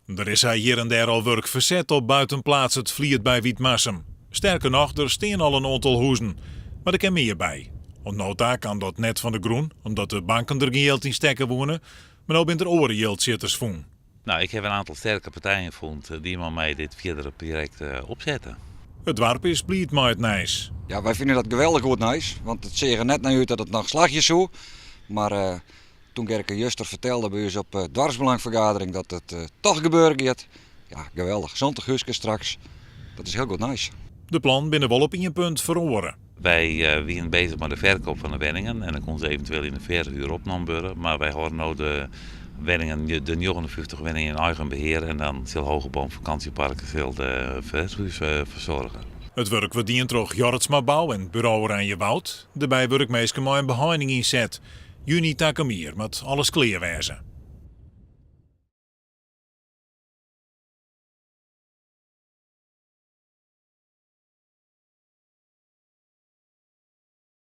Der is hjir en dêr al wurk ferset op buitenplaats It Fliet by Wytmarsum. Sterker noch, der stean al in oantal huzen. Mar der kin mear by. Oant no ta kaam dat net fan de grûn, omdat de banken der gjin jild yn stekke woene. Mar no binne der oare jildsjitters fûn. Nou, ik ha in oantal sterke partijen fûn dy't mei my dit fierdere projekt opsette. It doarp is bliid mei it nijs. Ja, wy fine dat geweldich goed nijs, want it seach der net nei út dat it noch slagje soe. Mar toen Gerke juster fertelde by ús op de doarpsbelangfergadering dat it toch gebeuren giet, ja, geweldich. 70 húskes straks, dat is hiel goed nijs. De plannen binne wol op ien punt feroare. Wy wiene beuzich mei de ferkeap fan de wenningen en dan koene se eventueel yn de ferhuer opnommen wurde. Mar wy hâlde no de wenningen, de 59 wenningen yn eigen behear en dan sil Hogeboom Vakantiepark sil de ferhuer fersoargje. It wurk wurdt dien troch Jorritsma Bou en Bureau Oranjewoud. Derby wurde minsken mei in beheining ynset. Juny takom jier moat alles klear wêze.